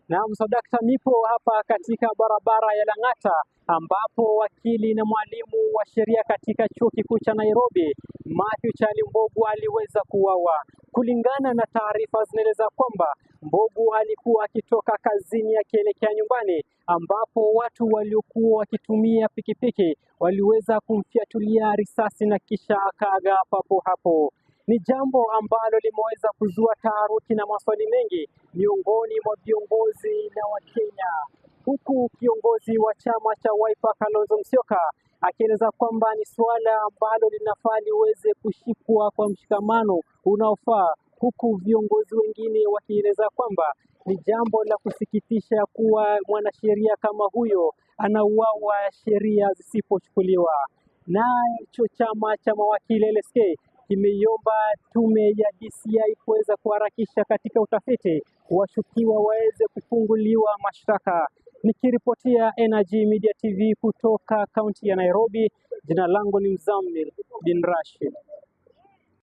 Naam, Swadakta, nipo hapa katika barabara ya Lang'ata ambapo wakili na mwalimu wa sheria katika chuo kikuu cha Nairobi Mathew Chali Mbugua aliweza kuuawa. Kulingana na taarifa zinaeleza kwamba Mbugua alikuwa akitoka kazini akielekea nyumbani, ambapo watu waliokuwa wakitumia pikipiki waliweza kumfyatulia risasi na kisha akaaga papo hapo. Ni jambo ambalo limeweza kuzua taharuki na maswali mengi miongoni mwa viongozi na Wakenya, huku kiongozi wa chama cha Wiper Kalonzo Musyoka akieleza kwamba ni suala ambalo linafaa liweze kushikwa kwa mshikamano unaofaa, huku viongozi wengine wakieleza kwamba ni jambo la kusikitisha kuwa mwanasheria kama huyo anauawa sheria zisipochukuliwa. Nacho chama cha mawakili LSK kimeiomba tume ya DCI kuweza kuharakisha katika utafiti, washukiwa waweze kufunguliwa mashtaka. Nikiripotia Energy Media TV kutoka kaunti ya Nairobi, jina langu ni Mzammil bin Rashid.